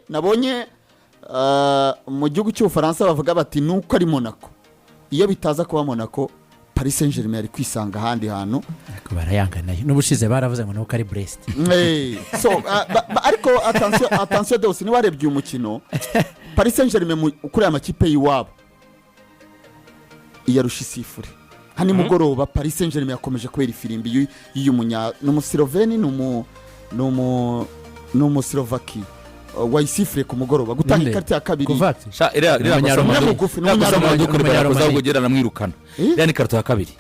Nabonye mu gihugu cy'Ubufaransa bavuga bati nuko ari Monaco, iyo bitaza kuba Monaco, Paris Saint Germain yari kwisanga ahandi hantu. Ariko barayanga nayo, n'ubushize baravuze ngo nuko ari Brest. So ariko attention, attention dose, niba warebye uyu mukino, Paris Saint Germain kuri aya makipe y'iwabo iyarusha isifure. Hano nimugoroba Paris Saint Germain yakomeje kubera ifirimbi y'uyu munya, ni Umusiloveni, ni Umusilovaki wayisifuriye ku mugoroba gutanga Ninde? ikarita ya kabiri. Kovac. Sha, iriya kosa Umunyamugufi, ni iriya kosa Umunyaromani. Maduka Umunyaromani. yakoze, ahubwo ugera aramwirukana. Iriya ni karito ya kabiri,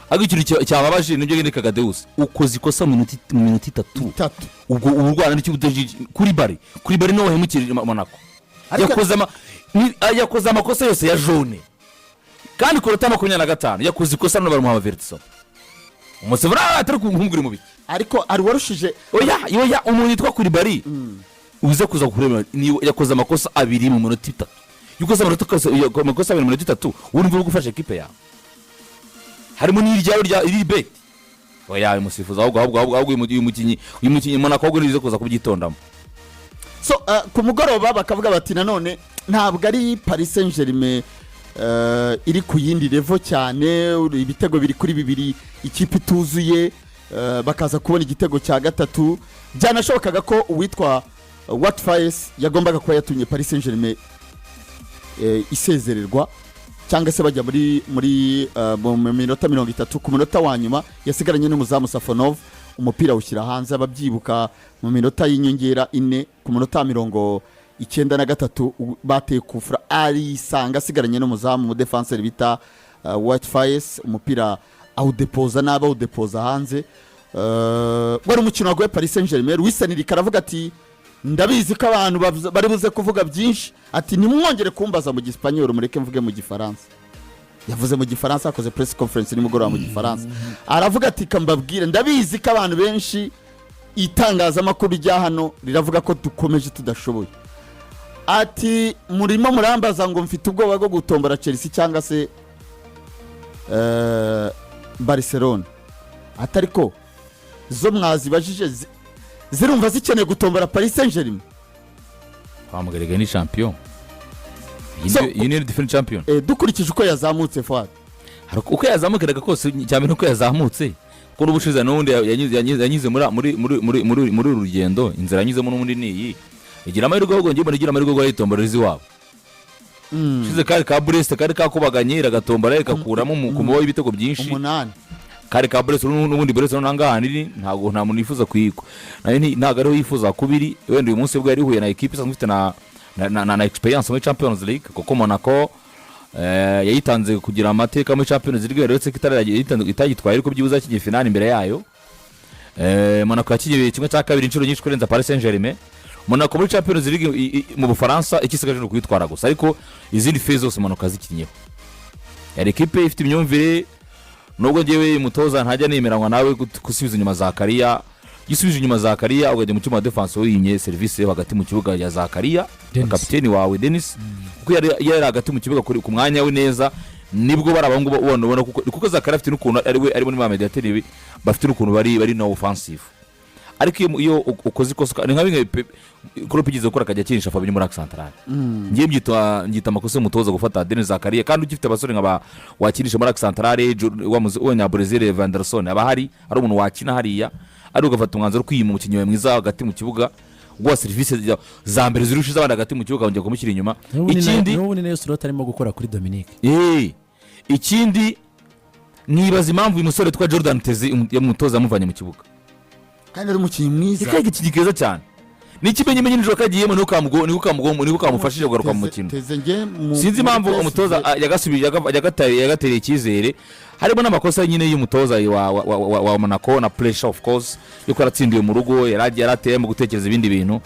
ariko ikintu cyababaje nibyo nyine, Kagadeus ukoze ikosa mu minota 3. Itatu. Ubwo ubu Rwanda nicyo udajije kuri Bari niwe wahemukirije Monaco. Yakoze amakosa yose ya jaune, kandi ku minota 25 yakoze ikosa, none baramuha avertissement. Umusifuri atari kunkubwira umubiri. Ariko ari warushije. Oya, oya, umuntu witwa Koulibaly uza kuza kureba ni yakoze amakosa abiri mu minota 3. Iyo ukoze amakosa abiri mu minota 3, urumva uri gufasha ekipe yawe, harimo n'iryawe rya iri beti. Oya, uyu musifuzi, ahubwo uyu mukinnyi Monaco ahubwo nize kuza kubyitondamo. So ku mugoroba bakavuga bati nanone ntabwo ari Paris Saint Germain iri ku yindi level cyane, ibitego biri kuri bibiri, ikipe ituzuye, bakaza kubona igitego cya gatatu. Byanashobokaga ko uwitwa Wout Faes yagombaga kuba yatumye Paris Saint Germain isezererwa cyangwa se bajya muri mu minota 30. Ku munota wa nyuma yasigaranye n'umuzamu Safonov, umupira awushyira hanze. Ababyibuka, mu minota y'inyongera 4, ku munota wa 93, bateye kufura, arisanga asigaranye n'umuzamu, umudefanseri bita Wout Faes, umupira awudepoza nabi, awudepoza hanze. Wari umukino wagoye Paris Saint Germain. Luis Enrique aravuga ati ndabizi ko abantu bari buze kuvuga byinshi, ati ntimwongere kumbaza mu Gisipanyoro, mureke mvuge mu Gifaransa. Yavuze mu Gifaransa, akoze press conference nimugoroba mu Gifaransa, aravuga ati kambabwire, ndabizi ko abantu benshi, itangazamakuru rya hano riravuga ko dukomeje tudashoboye, ati murimo murambaza ngo mfite ubwoba bwo gutombora Chelsea cyangwa se Barcelona, ati ariko zo mwazibajije zirumva zikeneye gutombora Paris Saint Germain? Twamugaragaye ni champion. Iyi ni different champion. Dukurikije uko yazamutse, Fuad. Hari uko yazamukiraga kose, cyane uko yazamutse, kuko n'ubushize n'ubundi yanyuze muri uru rugendo. Inzira yanyuzemo n'ubundi ni iyi, igira amahirwe, ahubwo ngiye mbona igira amahirwe yo guhita iwabo. Ushize kari ka Brest kari kakubaganye, iragatombora, ikakuramo ku muba w'ibitego byinshi. 8. Kari ka Brest n'ubundi. Brest noneho iri ntabwo nta muntu yifuza kuyikwa nayo, ntabwo ariho yifuza kubiri. Wenda uyu munsi bwo yari ihuye na ekipe isanzwe ifite na experience muri Champions League, kuko Monaco yayitanze kugira amateka muri Champions League, uretse ko itagitwaye, ariko byibuze yakinnye finale imbere yayo. Monaco yakinnye kimwe cya kabiri inshuro nyinshi kurenza Paris Saint Germain. Monaco muri Champions League mu Bufaransa, icyo isigaje ni ukuyitwara gusa, ariko izindi phase zose Monaco yazikinnyeho. Yari ekipe ifite imyumvire, nubwo ngewe umutoza ntajya nemeranywa nawe gusubiza inyuma Zakaria. Iyo usubije inyuma Zakaria, ukajya mu cyuma defense, wiyimye serivisi yo hagati mu kibuga ya Zakaria. Denis. Kapiteni wawe Denis, kuko yari hagati mu kibuga ku mwanya we neza, nibwo bari abahungu ubona kuko Zakaria afite n'ukuntu ari we ari muri ba mediateri bafite n'ukuntu bari no offensive. Ariko iyo ukoze ikosa, ni nka bimwe Klopp igeze gukora, akajya akinisha Fabinho muri axe centrale. Ngiye mbyita amakosa y'umutoza gufata Denis Zakaria kandi ugifite abasore nka ba wakinisha muri axe centrale, wa Nyabrezil Vanderson aba ahari, ari umuntu wakina hariya, ariko ugafata umwanzuro wo kwiyima umukinnyi wawe mwiza hagati mu kibuga, guha serivisi za mbere zirusha iz'abandi hagati mu kibuga, ukongera kumushyira inyuma. Ikindi N'ubu ni nayo Slot arimo gukora kuri Dominique. Ikindi nibaza impamvu uyu musore witwa Jordan Teze umutoza yamuvanye mu kibuga. Kandi ari umukinnyi mwiza. Ni ikintu keza cyane, ni ikimenyimenyi nijoro kagiyemo, niko kamufashije kugaruka mu mukino. Teze nge Sinzi muri impamvu PSG. umutoza yagatereye icyizere. Harimo n'amakosa nyine y'umutoza wa Monaco na pressure, of course, yuko yaratsindiwe mu rugo, yari ateye mu gutekereza ibindi bintu.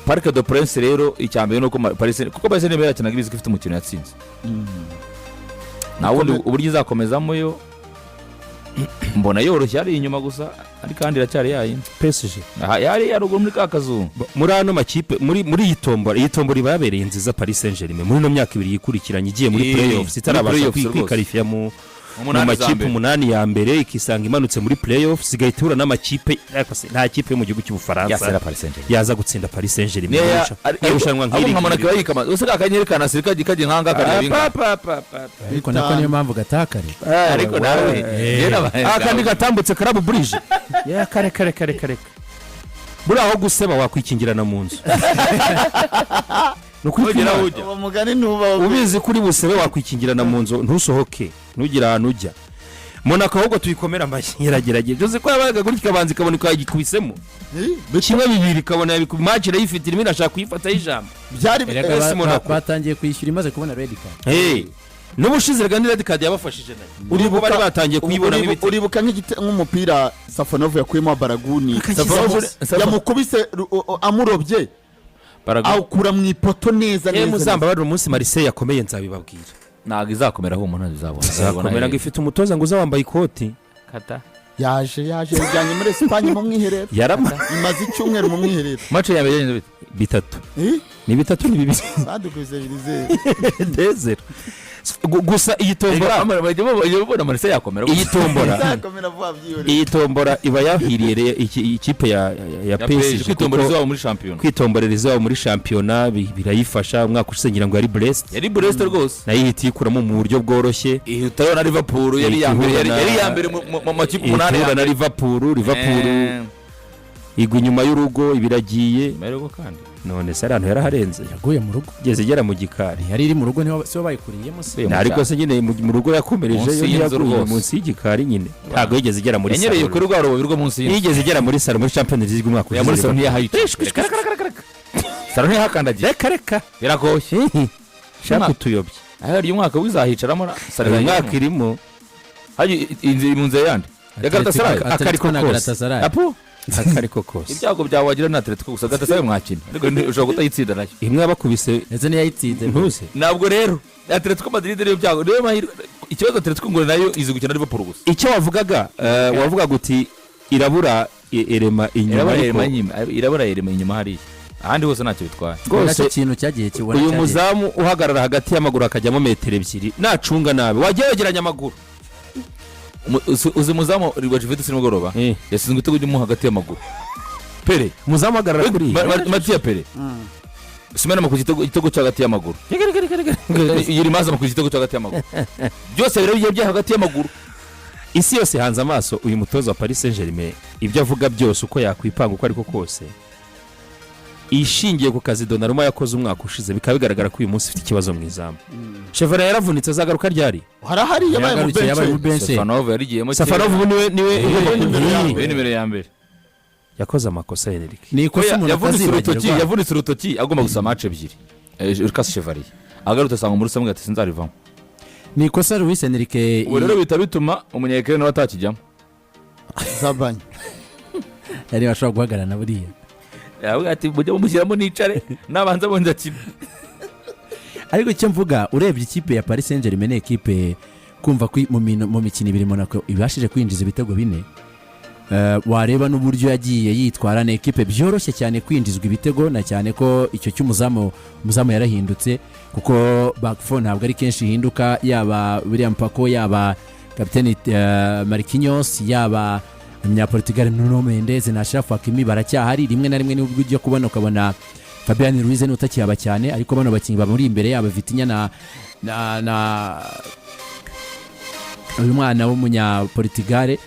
Parc des Princes rero, icya mbere ni uko kuko Paris Saint-Germain yakinaga ibizi ko ifite umukino yatsinze, nta wundi. Uburyo izakomezamo yo mbona yoroshye ari inyuma gusa, ariko kandi iracyari yayindi. PSG. Aha, yari yaruguru muri ka kazu. Muri ano makipe, muri iyi tombora iba yabereye nziza Paris Saint Germain muri ino myaka 2 yikurikiranye igiye muri Eh, playoffs muri itarabasha playoffs rwose. kwikarifiya mu mu Umunani za makipe mbere. 8 ya mbere, ikisanga imanutse muri playoffs, igahita ihura n'amakipe, ariko se nta kipe yo mu gihugu cy'Ubufaransa Yasera Paris Saint-Germain. yaza gutsinda Paris Saint-Germain Niyo mu irushanwa abo nk'iri nka Monaco ngiri. yikama use ka kanyenyeri ka Nasiri kajya nkanga kareba inka. Pa, pa, pa, pa. Ariko nako niyo mpamvu gatakare. Ariko nawe njye nabaye Ah, kandi gatambutse karabu burije ya kare kare kare kare. Buriya aho guseba wakwikingirana mu nzu. Ni ukuri Ntugire aho kw'Imana. ujya. Uwo mugani ntuba Ubizi kuri busebe wakwikingirana mu nzu, ntusohoke, ntugire ahantu ujya. Monaco ahubwo tuyikomere amashyi, iragerageje. Uzi ko yabaga gutya, ikabanza ikabona ikayikubisemo kimwe bibiri, ikabona match irayifite, irimo irashaka kuyifataho ijambo. Byari Erega AS Monaco. batangiye kwishyura imaze kubona red card. Hey, n'ubushize rega ni red card yabafashije nayo. Uribuka bari batangiye kuyibonamo ibitego. Uribuka nk'umupira Safonov yakuyemo wa Baraguni? Yamukubise amurobye, awukura mu ipoto neza Yewe, neza. muzambabarire, umunsi Marseille yakomeye nzabibabwira. Ntabwo izakomera aho umuntu izabona. Izakomera ngo ifite umutoza ngo uza wambaye ikoti. Kata. Yaje yajyanye muri Esipanye mu mwiherero. Yarama Imaze icyumweru mu mwiherero. Match ya mbere yagenze bite? Bitatu. Eh? Ni bitatu, ni bibiri. Badukubise 2-0. 2-0. Gusa iyi tombora Bajya babona Marseille yakomera. Iyi tombora Izakomera vuba, byihorere. Iyi tombora iba yahiriye ikipe ya Ya PSG. PSG kwitomboreza Kuko iwabo muri shampiyona. Kwitomborera iwabo muri shampiyona birayifasha. Umwaka ushize ngira ngo yari Brest. Yari Brest rwose. Nayo ihita iyikuramo mu buryo bworoshye. Ihitayo na Liverpool yari iya mbere, yari iya mbere mu makipe 8 Ihura ya na mbere. Liverpool. Igwa inyuma y'urugo, ibiragiye. Nyuma y'urugo kandi. None se ahantu yaraharenze? Yaguye mu rugo. Igeze igera mu gikari. Ntiyari iri mu rugo, niho sibo bayikuriyemo se? Mu Ariko cyaro. se nyine mu rugo yakomereje Munsi yo y'inzu ntiyaguye rwose. munsi y'igikari nyine, ntabwo yigeze igera muri Yanyereye salo. kuri rwa rubobi rwo munsi y'inzu. Ntiyigeze igera muri salo muri Champions League umwaka Ya, muri ushize. salo ntiyahayica. Salo ntiyahakandagiye. Reka reka. Biragoye. Shaka utuyobye. Aho uyu mwaka wizahicaramo salo. Uyu mwaka irimo. Hari inzu iri mu nzu yandi ya Galatasaray. Akariko Atletico na kose. Galatasaray. Apo. Akariko kose. Ibyago byawe wagira na Atletico gusa, Galatasaray mwakina ariko ushobora kutayitsinda nayo. Imwe yabakubise. Ndetse n'iyayitsinze. Ntuze. Ntabwo rero Atletico Madrid niyo byago, niyo mahirwe. Ikibazo Atletico ngo nayo izi gukina Liverpool gusa. Icyo wavugaga, wavugaga uti irabura erema inyuma. Irabura Ariko erema inyuma, irabura erema inyuma hariya, ahandi hose ntacyo bitwaye. Rwose Nacyo kintu cyagiye kibona uyu muzamu uhagarara hagati y'amaguru akajyamo metero 2, nacunga nabi wajya wegeranya amaguru. Uzi umuzamu wa Juventus nimugoroba yasizwe igitego cy'umu hagati y'amaguru Pere. Umuzamu uhagarara kuri Matiya Pere Simena ku igitego cyo hagati y'amaguru, Yilmaz ku igitego cyo hagati y'amaguru, byose birabigiye bya hagati y'amaguru. Isi yose ihanze amaso uyu mutoza wa Paris Saint Germain. Ibyo avuga byose, uko yakwipanga uko ariko kose, ishingiye ku kazi Donnarumma yakoze umwaka ushize, bikaba bigaragara ko uyu munsi ufite ikibazo mu izamu. Chevalier yaravunitse, azagaruka ryari? Harahari, yabaye mu Yagarukiye, yabaye mu benshi. benshi. Safanov yarigiyemo. Safarov ubu niwe ugomba Nimero ya niwe nimero ya mbere. Yakoze amakosa Henrique. Ni ikosa umuntu Yavunitse urutoki. atazibagirwa. Yavunitse urutoki agomba gusa match ebyiri. Lucas Chevalier agarutse asanga muri samwe ati sinzarivamo. Ni ikosa Luis Enrique. Ubu rero bihita bituma umunyekere nawe atakijyamo. Zabanye. Yari bashobora guhagarara buriya. Yavuga ati mujye mumushyiramo nicare nabanza bundi akina. Ariko icyo mvuga, urebye ikipe ya Paris Saint Germain ni ekipe kumva ko mu mikino ibiri Monaco ibashije kwinjiza ibitego bine. Wareba n'uburyo yagiye yitwara, ni ekipe byoroshye cyane kwinjizwa ibitego, na cyane ko icyo cy'umuzamu, umuzamu yarahindutse, kuko back four ntabwo ari kenshi ihinduka, yaba William Pacho, yaba kapiteni Marquinhos, yaba umunyaportugal Nuno Mendes na Achraf Hakimi baracyahari. Rimwe na rimwe nibwo ujya kubona ukabona Fabian Ruiz ni utakihaba cyane, ariko bano bakinnyi bamuri imbere, yaba Vitinha na uyu mwana w'umunyaportugal,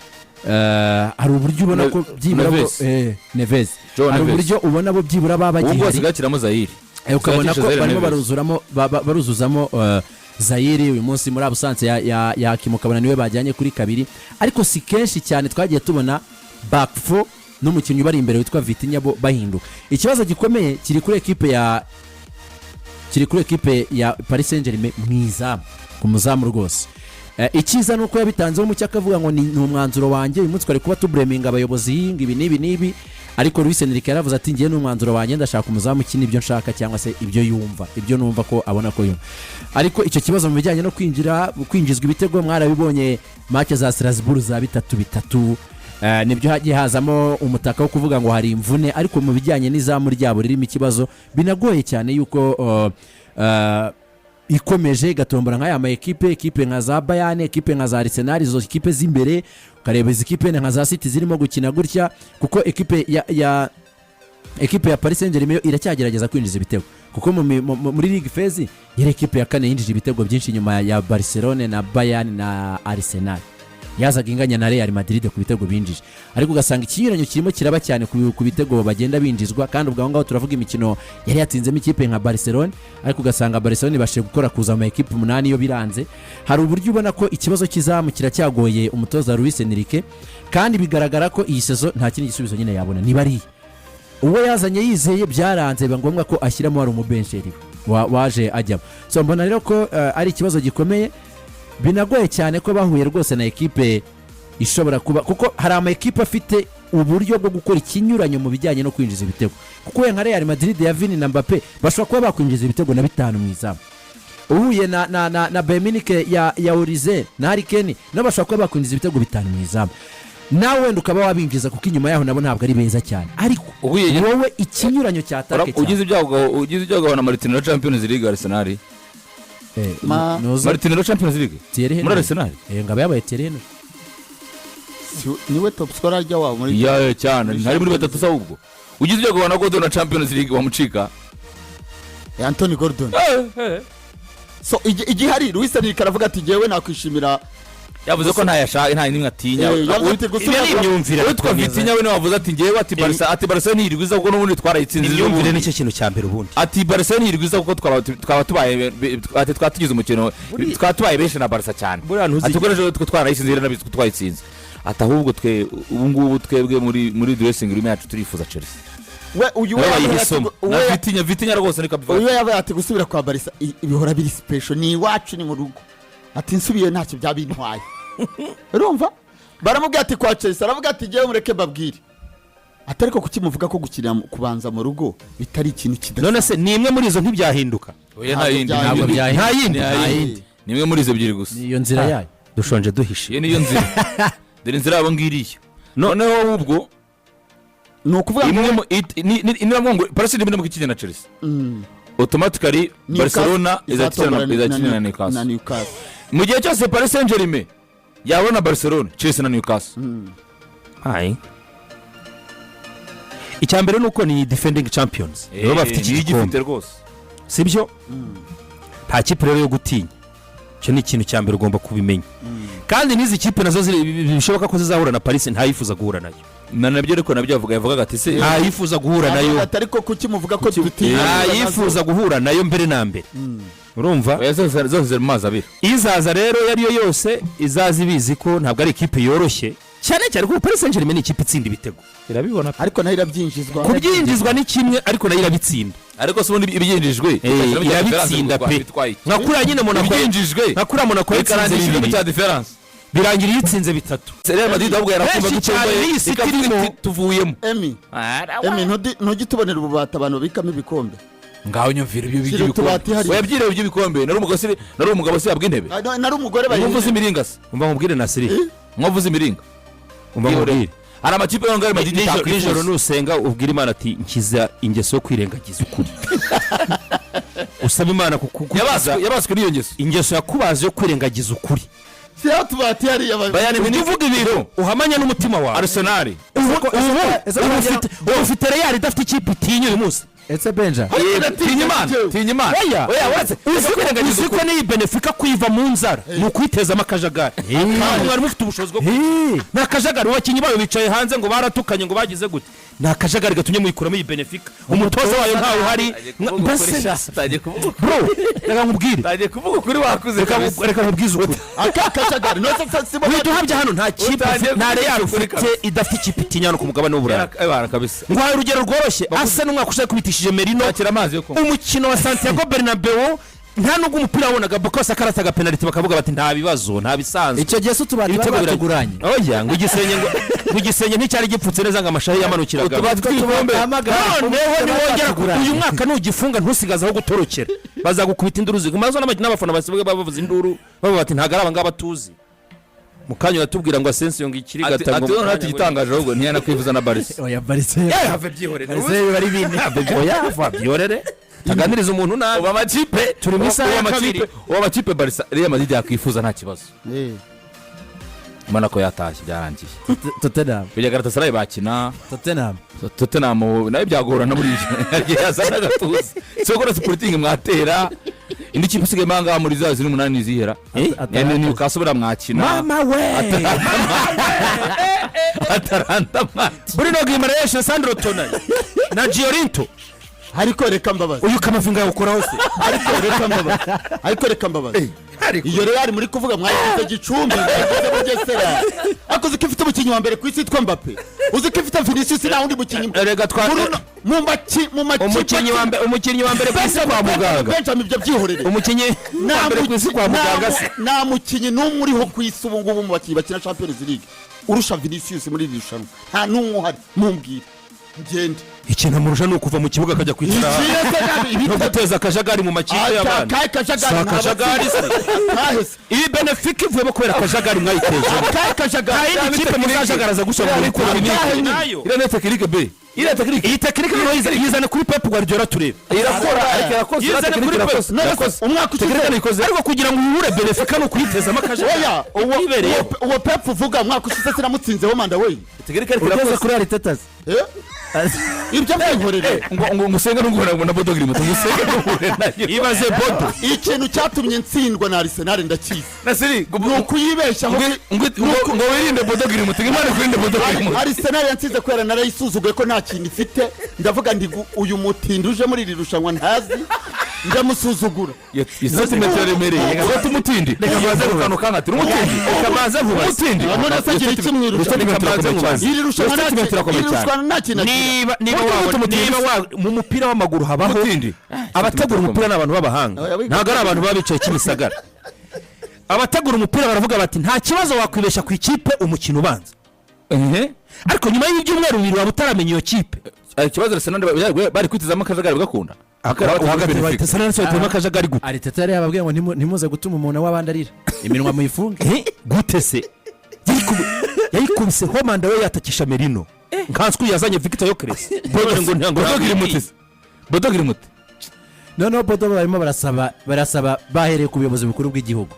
hari uburyo ubona ko byibura Neves. Neves. Joe Hari Neves. uburyo ubona bo byibura baba Ubu ngubu bagihari. hasigaye akiramo Zaïre. Ukabona ko Zaire barimo Neves. baruzuramo baruzuzamo Zaïre uyu munsi muri absence ya Hakimi, ukabona niwe bajyanye kuri kabiri, ariko si kenshi cyane twagiye tubona back four n'umukinnyi ubari imbere witwa Vitinha bo bahinduka. Ikibazo gikomeye kiri kuri ekipe ya Paris Saint-Germain mu izamu, ku muzamu rwose. Icyiza ni uko yabitanzeho umucyo, akavuga ngo ni umwanzuro wanjye. Uyu munsi twari kuba tubureminga abayobozi ngo ibi n'ibi n'ibi, ariko Luis Enrique yaravuze ati ngiye ni umwanzuro wanjye, ndashaka umuzamu ukina ibyo nshaka, cyangwa se ibyo yumva, ibyo numva ko abona ko yumva. Ariko icyo kibazo mu bijyanye no kwinjizwa ibitego mwarabibonye, match za Strasbourg za 3-3. Nibyo hagiye hazamo umutaka wo kuvuga ngo hari imvune, ariko mu bijyanye n'izamu ryabo ririmo ikibazo, binagoye cyane yuko Ikomeje igatombora nk'aya ma ekipe, ekipe nka za Bayern, ekipe nka za Arsenal, izo ekipe z'imbere, ukareba izi kipe nka za City zirimo gukina gutya, kuko ekipe ya ekipe ya Paris Saint Germain yo iracyagerageza kwinjiza ibitego, kuko muri league phase yari ekipe ya kane yinjije ibitego byinshi nyuma ya Barcelone na Bayern na Arsenal. Yazaga inganya na Real Madrid ku bitego binjije, ariko ugasanga ikinyuranyo kirimo kiraba cyane ku bitego bagenda binjizwa. Kandi ubwo aho ngaho turavuga imikino yari yatsinzemo ikipe nka Barcelone, ariko ugasanga Barcelone ibashije gukora kuza mu ekipe umunani yo biranze. Hari uburyo ubona ko ikibazo cy'izamu kiracyagoye umutoza Luis Enrique, kandi bigaragara ko iyi saison nta kindi gisubizo nyine yabona. Niba ari uwo yazanye yizeye byaranze, biba ngombwa ko ashyiramo wari umubencheri waje ajyamo. So mbona rero ko ari ikibazo gikomeye, binagoye cyane ko bahuye rwose na ekipe ishobora kuba, kuko hari ama ekipe afite uburyo bwo gukora ikinyuranyo mu bijyanye no kwinjiza ibitego, kuko we nka Real Madrid ya Vini na Mbappe bashobora kuba bakwinjiza ibitego na bitanu mu izamu. Uhuye na Bayern Munich ya Olise na Harry Kane, nabo bashobora kuba bakwinjiza ibitego bitanu mu izamu, nawe wenda ukaba wabinjiza, kuko inyuma yaho nabo ntabwo ari beza cyane, ariko wowe ikinyuranyo cya attaque cyane. Ugize ibyago na Martinelli Champions League, Arsenal. Martinelli Champions League Thierry Henry. muri Arsenal. Ngaba yabaye Thierry Henry. Niwe top scorer ajya wabo muri Ya cyane, ntari muri batatu se? Ahubwo ugize ibyago na Gordon na Champions League wamucika. Anthony Gordon. So igihari, Luis Enrique aravuga ati: "Jyewe nakwishimira." Yavuze ko ntayashaka, nta n'imwe atinya. Yavuze ati Iyo ni imyumvire. Uwitwa Vitinha we niwe wavuze ati: "Ngewe," ati, "Barca," ati, "Barca ntirirwa iza kuko n'ubundi twarayitsinze." Imyumvire N'ubundi. nicyo kintu cya mbere ubundi. Ati: "Barca ntirirwa iza kuko twaba tubaye," ati, "twaba tugize umukino, twaba tubaye benshi na Barca cyane." Buriya ntuzi- Ati: "Ubwo ejo twe twarayitsinze rero, nabizi ko twayitsinze." Ati: "Ahubwo twe ubu ngubu twebwe muri dressing room yacu turifuza Chelsea." We uyu we Nawe yavuze ati bayihisemo na Vitinha. Vitinha rwose niko abivuga. Uyu we yavuze ati: "Gusubira kwa Barca bihora biri special, ni iwacu, ni mu rugo." Ati: "Nsubiye ntacyo byaba bintwaye." Urumva baramubwira ati: "Kwa Chelsea?" Aravuga ati: "Jyewe mureke mbabwire." Ati: "Ariko kuki muvuga ko gukinira kubanza mu rugo bitari ikintu kidasanzwe?" None se ni imwe muri izo ntibyahinduka? Oya, nta yindi. Ntabwo byahinduka. Nta yindi. Nta yindi, ni imwe muri izo ebyiri gusa. Ni iyo nzira yayo. Dushonje duhishe. Iyo niyo nzira, dore inzira yabo ngiriya. Noneho ahubwo Ni ukuvuga ngo imwe mu niba ngo Paris Saint-Germain ikina na Chelsea, automatically Barcelona izakina izatombola izakina na na Newcastle. Newcastle. Mu gihe cyose Paris Saint-Germain yabona Barcelona, Chelsea na Newcastle. Ayi. Icya mbere ni uko ni defending champions, nibo bafite iki niyo gikombe. igifite rwose. Sibyo? Nta kipe rero yo gutinya, icyo ni ikintu cya mbere ugomba kubimenya. Kandi n'izi kipe nazo bishoboka ko zizahura na Paris, ntayifuza guhura nayo. Na nabyo, ariko nabyo yavugaga ati se Ntayifuza guhura nayo. Aravuga ati: "Ariko kuki muvuga ko dutinya?" Ntayifuza guhura nayo mbere na mbere, urumva? Oya, zose zose ziri mu mazi abira. Izaza rero iyo ariyo yose izaza ibizi ko ntabwo ari ikipe yoroshye, cyane cyane kuko Paris Saint Germain ni ikipe itsinda ibitego. Irabibona. Ariko nayo irabyinjizwa. Kubyinjizwa ni kimwe, ariko nayo irabitsinda. Ariko se ubundi ibyinjijwe Irabitsinda pe, nka kuriya nyine Monaco Ibyinjijwe nka kuriya Monaco yatsinze bikarangira bibiri, cya différence. Birangira iyitsinze bitatu. Real Madrid ahubwo yarakumva Benshi cyane n'iyi City irimo. Tuvuyemo. Emi, ntujye tubonera ububati abantu babikamo ibikombe. Ngaho nyumvira ibyo Shyira utubati hariya. Oya, byireba iby'ibikombe. Nari umugabo se? Nari umugabo se yabwa intebe? Ah, no, nari umugore. Mwavuze imiringa se? Umva nkubwire, Nasiri. Mwavuze imiringa. Umva nkubwire. Hari amakipe yo Real Madrid Nijoro itakwifuza. nusenga ubwira Imana ati: "Nkiza ingeso yo kwirengagiza ukuri." Usaba Imana kukukiza Yabaswe n'iyo ngeso. ingeso yakubaze yo kwirengagiza ukuri. Shyira utubati hariya. Bayern Ujye Munich uvuga ibintu uhamanya n'umutima wawe. Arsenal. Ubu ufite Real idafite ikipe itinya uyu munsi. Ese Benja? Tinya Imana, tinya Imana. Oya. Oya, uretse Uzi ko n'iyi Benfica kuyiva mu nzara ni ukwitezamo akajagari. Ntabwo mwari mufite ubushobozi bwo ni akajagari. Abakinnyi bayo bicaye hanze ngo baratukanye, ngo bagize gute. Ni akajagari gatumye muyikuramo iyi Benfica, umutoza wayo ntawe uhari. Mbese bro, reka nkubwire. Tagiye kuvuga ukuri wakuze. Reka nkubwize ukuri. Aka kajagari nose se sibo? Uhita uhabya hano, nta kipe Utangiye nta kuvuga Real ukuri ufite kabisa. idafite ikipe itinya hano ku mugabane w'Uburayi. Ebara kabisa. Nguhaye urugero rworoshye: asa n'umwaka ushize kubitishije Merino Akira amazi yo kunywa. umukino wa Santiago Bernabeu, nta nubwo umupira wabonaga Bokose akarataga penaliti, bakavuga bati: "Nta bibazo, nta bisanzwe." Icyo gihe se utubati bari Ibitego batuguranye? Oya, ngo igisenge nticyari gipfutse neza, ngo amashahi yamanukiraga. Utubati tw'ibikombe. Noneho niwongera uyu mwaka nugifunga, ntusigaze aho gutorokera, bazagukubita induru maze n'abafana basigaye bavuza induru bavuga bati: "Ntabwo ari aba ngaba tuzi." Mu kanya uratubwira ngo Asensio ngo ikiri Ati gata ngo ati mu noneho kanya ati igitangaje ahubwo ntiyanakwifuza na Barca. Oya, Barca Eh, have, byihorere. Barca biba ari bine. Oya, have, byihorere. Taganiriza umuntu nabi. Ubu amakipe Turi mu isaha ubu ya amakipe kabiri. Ubu amakipe Barca, Real Madrid yakwifuza nta kibazo. Ubona ko yatashye, byarangiye. Tottenham. Kujya Galatasaray bakina. Tottenham. Tottenham nayo byagorana, buriya yagiye yazana agatuza. Si gukora Sporting mwatera indi kipe isigaye ahangaha muri za ziri umunani zihera. Eh? Ni Newcastle buriya mwakina. Mama we! Atalanta mwakina. Bruno Guimaraes na Sandro Tonali na Giorinto. Ariko reka mbabaze. Uyu Kamavinga yawukoraho se? Ariko reka mbabaze, ariko reka mbabaze, iyo Real muri kuvuga mwayigize Gicumbi, mwayigize Bugesera, ariko uzi ko ifite umukinnyi wa mbere ku isi witwa Mbappe? Uzi ko ifite Vinicius? Nta wundi mukinnyi Erega mu makipe umukinnyi wa mbere, umukinnyi wa mbere ku isi kwa muganga. Benjamin, ibyo byihorere. Umukinnyi wa mbere ku isi kwa muganga se? Nta mukinnyi n'umwe uriho ku isi ubu ngubu mu bakinnyi bakina Champions League urusha Vinicius muri iri rushanwa. Nta n'umwe uhari, mumbwire ngende. Ikintu amurusha ni ukuva mu kibuga akajya kwicara Ikiye se nabi no ibitego? guteza akajagari mu makipe y'abandi. Akahe kajagari? Si akajagari se? Akahe se? Iyi Benfica ivuyemo kubera akajagari mwayiteje. Akahe kajagari? Nta yindi kipe muzajagaraza gusa ngo muyikure. Akahe nyine? Nayo. Iriya ni technique B, iriya technique. Iyi technique noneho yizane kuri Pep Guardiola turebe. Irakora, ariko irakoze iriya Yizane technique. kuri Pep. Irakoze. None se Irakoze. umwaka ushize Technique nayikoze. Ariko kugira ngo uhure Benfica ni ukuyitezamo akajagari. Oya, uwo Yibereyeho. uwo Pep uvuga umwaka ushize sinamutsinzeho manda we. Technique ariko Ugeze irakoze. kuri Arteta. Eh? Ibyo byihorere. Ngo usenge n'uguhure na Bodo Glimt, ngo usenge n'uguhure nayo. Ibaze Bodo. Ikintu cyatumye ntsindwa na Arsenal ndakizi. Nasiri ngo Ni ukuyibeshaho. Ngo wirinde Bodo Glimt, ngo Imana ikurinde Bodo Glimt. Arsenal yansize kubera narayisuzuguye ko nta kintu ifite. Ndavuga ndi uyu mutindi uje muri iri rushanwa ntazi, ndamusuzugura. Isentimetero yaremereye ngo umutindi, reka mbaze ku kantu kankatira umutindi. Reka mbanze nkubaze. Umutindi. None se agira iki mu irushanwa? Reka mbanze nkubaze. Iri rushanwa nta Sentimetero irakomeye iri cyane. rushanwa nta kintu agira. Niba Umutindi, wabona umutindi. niba wa mu mupira w'amaguru habaho Umutindi. abategura umupira, ni abantu b'abahanga, Oya, ntabwo ari abantu baba bicaye Kimisagara. Abategura umupira baravuga bati: "Nta kibazo, wakwibeshya ku ikipe umukino ubanza, ariko nyuma y'ibyumweru 2 waba utaramenya iyo kipe." Ikibazo, Arsenal bari kwitezamo akajagari bagakunda. Batezamo akajagari gute? Arteta yari yababwiye ngo ntimuze gutuma umuntu w'abandi arira, iminwa muyifunge. Eh, gute se? Yayikubise homanda we, yatakisha Merino, nkanswe yazanye Victor Gyokeres none ngo ntabwo Bodo Glimt se? Bodo Glimt. Noneho Bodo barimo barasaba, bahereye ku buyobozi bukuru bw'igihugu.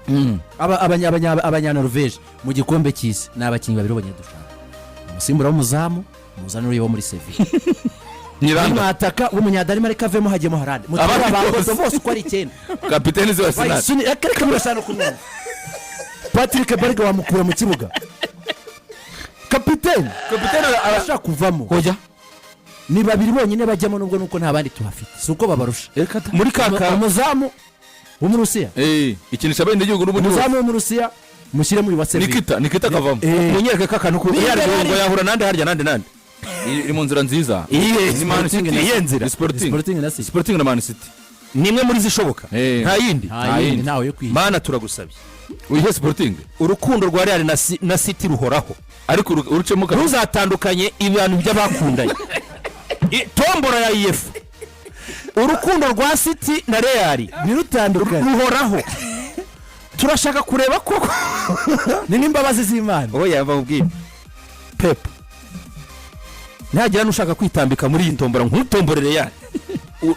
Abanyanoruveje mu gikombe cy'isi ni abakinnyi babiri b'abanyadushaka: umusimbura w'umuzamu muzane uriya wo muri Sevilla. Nyiranda. Mwataka w'umunyadanimarika avemo hajyemo Haaland. Mutware Abandi aba bose. Bodo bose uko ari icyenda. Kapiteni wa Arsenal. Bayisuni, reka reka, murashaka no kumwumva. Patrick Berg wamukura mu kibuga, kapiteni. Kapiteni arashaka kuvamo. Hoya. Ni babiri bonyine bajyamo, nubwo nuko nta bandi tuhafite, si uko babarusha. Muri kaka Umuzamu w'Umurusiya. Eh, ikinisha bene igihugu n'ubundi bose. Umuzamu w'Umurusiya mushyire muri wa Sevilla. Nikita akavamo. Munyereke ko akantu Niba yaryo ngo yahura nande harya, nande nande? Iri mu nzira nziza. Iyihe? Ni Man City. Iyihe nzira? Ni Sporting. Sporting na City. Sporting na Man City. Ni imwe muri zishoboka? Eh. Nta yindi? Nta yindi, ntawe yo kwiha. Mana, turagusabye. Uyihe Sporting. Urukundo rwa Real na City ruhoraho. Ariko urucemo kabiri. Ntuzatandukanye ibintu by'abakundanye. Tombora ya iyefu, urukundo rwa City na Real Ntirutandukane. ruhoraho. Turashaka kureba koko. Ni nk'imbabazi z'Imana. Oya, bamubwire Pep ntagira n'ushaka kwitambika muri iyi tombora ntutombore Real.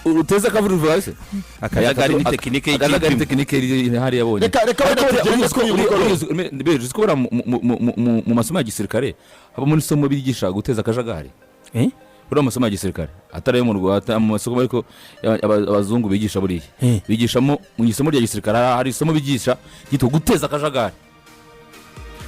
Uteze akavuyo se. Akajagari ni technique Akajagari. y'ikipe. Technique iri hari yabonye. Reka wenda tugende kuri uyu mugoroba. Uzi ko buriya mu masomo ya gisirikare habamo n'isomo bigisha guteza akajagari? Eh? Buriya mu masomo ya gisirikare atari ayo mu Rwanda, mu masomo ariko abazungu bigisha buriya, Eh. bigishamo mu isomo rya gisirikare hari isomo bigisha ryitwa guteza akajagari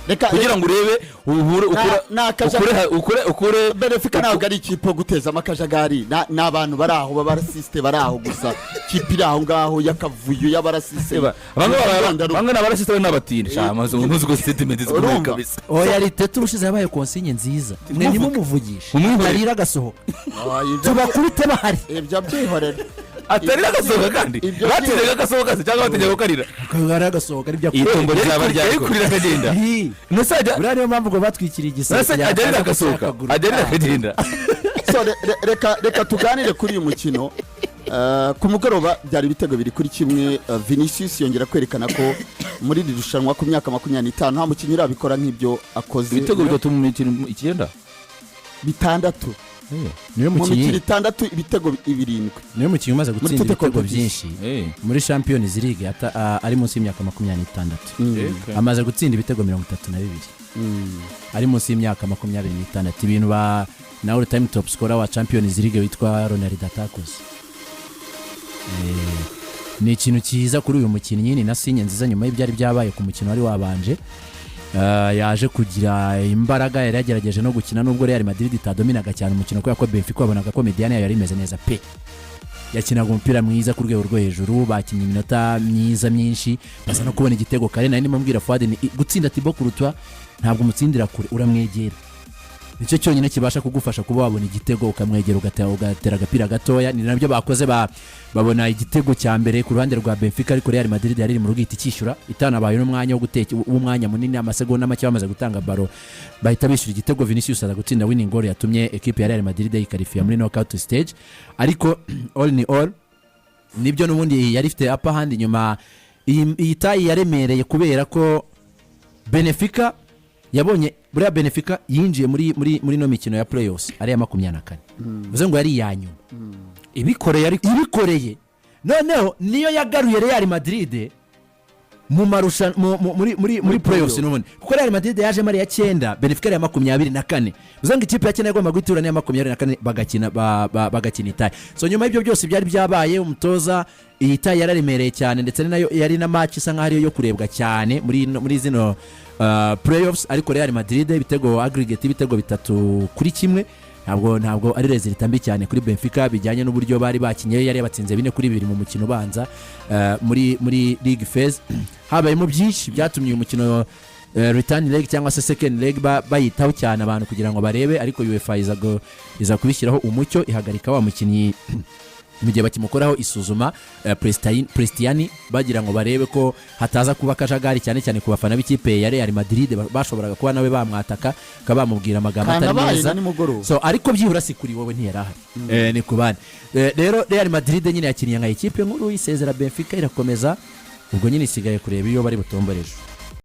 Reka kugira ngo urebe uhure ukure Ni akajagari. ukure Benfica ntabwo ari ikipe yo gutezamo akajagari. Ni abantu bari aho b'abarasisite bari aho gusa, kipe iri aho ngaho y'akavuyo y'abarasisite. Bamwe bamwe ni abarasisite, bamwe ni abatindi. Sha, amazu ntuzi ko statement zikomeye. Urumva? Kabisa. Oya, Arteta ubushize yabaye consigne nziza, mwe ntimumuvugishe. Mumwihorere. Arira agasohoka, tubakubite bahari. Ibyo byihorere. Atarira agasohoka kandi batindaga agasohoka se cyangwa batindaga kukarira? Arira agasohoka aribyo. Iyi tombo rizaba Yari ryari? kurira akagenda. Mbese Buriya niyo mpamvu ngo batwikiriye igisebe. Mbese kugira ngo ajya arira ataza agasohoka gucakagura. Ajya arira akagenda. So, reka tuganire kuri uyu mukino. Ku mugoroba byari ibitego 2-1. Vinicius yongera kwerekana ko muri iri rushanwa ku myaka 25 nta mukinnyi urabikora nk'ibyo akoze. Ibitego 3 mu mikino 9. 6. Niwe Mu mikino mukinnyi 6, ibitego 7. Niwe mukinnyi umaze gutsinda Muri ibitego competition. byinshi muri Champions League ari munsi y'imyaka 26. Amaze gutsinda ibitego 32 ari munsi y'imyaka 26, ibintu ba na all time top scorer wa Champions League witwa Ronaldo atakoze. Ni ikintu cyiza kuri uyu mukinnyi, ni na signe nziza nyuma y'ibyari byabaye ku mukino wari wabanje. Yaje kugira imbaraga, yari yagerageje no gukina nubwo Real Madrid itadominaga cyane umukino, kubera ko Benfica wabonaga ko médiane yayo yari imeze neza pe, yakinaga umupira mwiza ku rwego rwo hejuru. Bakinnye iminota myiza myinshi, baza no kubona igitego kare. Nari ndimo mbwira Fuad ni gutsinda Thibaut Courtois, ntabwo umutsindira kure, uramwegera, nicyo cyonyine kibasha kugufasha kuba wabona igitego, ukamwegera ugatera agapira gatoya. Ni nabyo bakoze, babona igitego cya mbere ku ruhande rwa Benfica, ariko Real Madrid yari iri mu rugo ihita icyishyura itanabaye n'umwanya wo guteka w'umwanya munini. Amasegonda make bamaze gutanga ballon, bahita bishyura igitego. Vinicius aza gutsinda winning goal yatumye ekipe ya Real Madrid yikarifiya muri knockout stage. Ariko all in all, nibyo n'ubundi yari ifite upper hand. Inyuma iyi tie yaremereye kubera ko Benfica yabonye, buriya Benfica yinjiye muri ino mikino ya playoffs ari iya 24, bivuze ngo yari iya nyuma. Ibikoreye ariko. Ibikoreye. Noneho niyo yagaruye Real Madrid mu marushanwa muri playoffs n'ubundi, kuko Real Madrid yajemo ari iya cyenda, Benfica ari iya 24, bivuze ngo ikipe ya cyenda yagomba guhita n'iya 24, bagakina bagakina i tie. So nyuma y'ibyo byose byari byabaye, umutoza, iyi tie yararemereye cyane, ndetse ni nayo yari na match isa nkaho ariyo yo kurebwa cyane muri zino playoffs. Ariko Real Madrid, ibitego aggregate, ibitego 3-1, ntabwo ari résultat mbi cyane kuri Benfica bijyanye n'uburyo bari bakinye. Yari yabatsinze 4-2 mu mukino ubanza muri league phase. Habayemo byinshi byatumye uyu mukino return leg cyangwa se second leg bayitaho cyane abantu kugira ngo barebe, ariko UEFA iza kubishyiraho umucyo, ihagarika wa mukinnyi mu gihe bakimukoraho isuzuma, Prestiani, bagira ngo barebe ko hataza kuba akajagari, cyane cyane ku bafana b'ikipe ya Real Madrid bashoboraga kuba nawe bamwataka, bakaba bamubwira amagambo atari Kanabaye meza. na nimugoroba. So ariko byibura si kuri wowe, ntiyari ahari, ni ku bandi. Rero Real Madrid nyine yakiniye nka ikipe nkuru, isezera Benfica, irakomeza. Ubwo nyine isigaye kureba iyo bari butombore ejo.